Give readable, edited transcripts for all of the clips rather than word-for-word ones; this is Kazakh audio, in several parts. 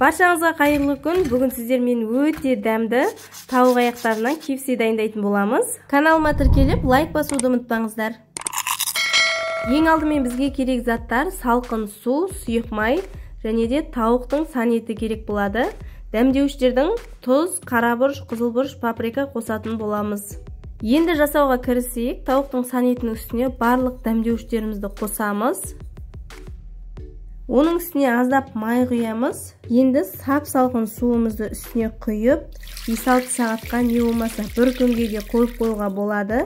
Баршаңызға қайырлы күн. Бүгін сіздермен өте дәмді тауық аяқтарынан KFC дайындайтын боламыз. Каналыма тіркеліп, лайк басуды ұмытпаңыздар. Ең алдымен бізге керек заттар: салқын су, сұйық май және де тауықтың сан еті керек болады. Дәмдеуіштердің тұз, қара бұрыш, қызыл бұрыш, паприка қосатын боламыз. Енді жасауға кірісейік. Тауықтың сан етінің үстіне барлық дәмдеуіштерімізді қосамыз. Оның үстіне аздап май құямыз. Енді сап-салқын суымызды үстіне құйып, 5-6 сағатқа не болмаса бір күнге де қойып қоюға болады.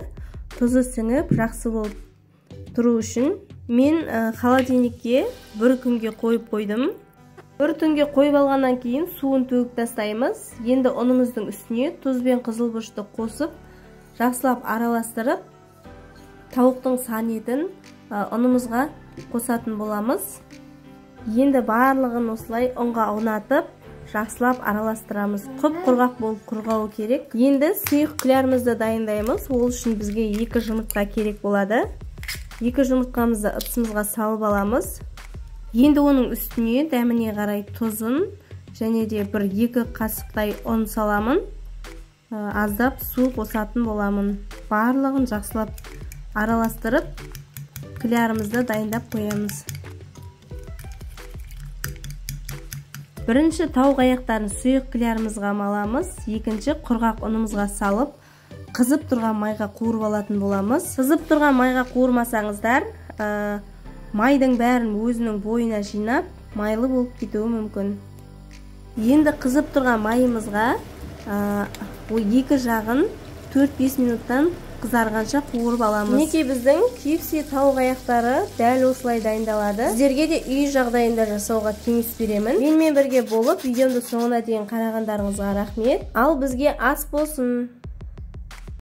Тұзы сіңіп, жақсы болып тұру үшін мен холодильникке бір күнге қойып қойдым. Бір түнге қойып алғаннан кейін суын төгіп тастаймыз. Енді ұнымыздың үстіне тұз бен қызыл бұрышты қосып, жақсылап араластырып, тауықтың сан етін ұнымызға қосатын боламыз. Енді барлығын осылай ұнға ұнатып, жақсылап араластырамыз. Құп-құрғақ болып құрғауы керек. Енді сұйық клярымызды дайындаймыз. Ол үшін бізге 2 жұмыртқа керек болады. 2 жұмыртқамызды ыдысымызға салып аламыз. Енді оның үстіне дәміне қарай тұзын және де бір 2 қасықтай ұн саламын. Аздап су қосатын боламын. Барлығын жақсылап араластырып, клярымызды дайындап қоямыз. Бірінші тауық аяқтарын сұйық клярымызға маламыз, екінші құрғақ ұнымызға салып, қызып тұрған майға қуырып алатын боламыз. Қызып тұрған майға қуырмасаңыздар, майдың бәрін өзінің бойына жинап, майлы болып кетуі мүмкін. Енді қызып тұрған майымызға екі жағын 4-5 минуттан қызарғанша қуырып аламыз. Мінекей біздің KFC тауық аяқтары дәл осылай дайындалады. Сіздерге де үй жағдайында жасауға кеңес беремін. Менімен бірге болып, видеомды соңына дейін қарағандарыңызға рахмет. Ал бізге ас болсын.